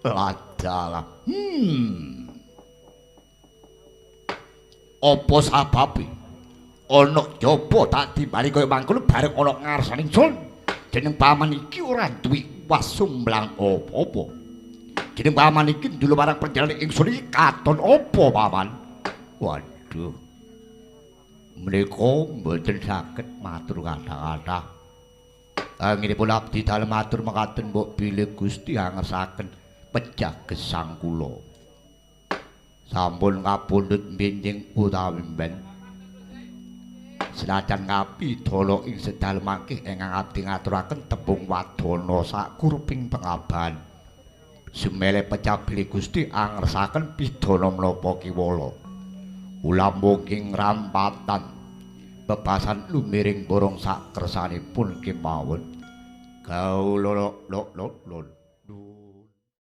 Ladalah. Apa sababe? Ana jaba tak timbali kaya mangkono bareng ana ngarsane ingsun. Jeneng paman iki ora duwe wasumblang apa-apa. Jeneng paman iki ndulu marang perjalanan ingsun iki katon apa paman? Waduh. Menika mboten saged matur kathah-kathah. Anginipun abdi dalem matur mekaten mbok bilih Gusti angersaken pejah gesang kula. Sampun kapundhut benjing utawi mben. Senajan kapidana ing sedal mangke ingkang abdi ngaturaken tembung wadana sakurping pengabahan. Sumele pecah bilih Gusti angersaken pidana menapa kiwala. Ulamung ing rampatan bebasan lumiring borong sakersanipun kemawon. Gaula lo lo lo.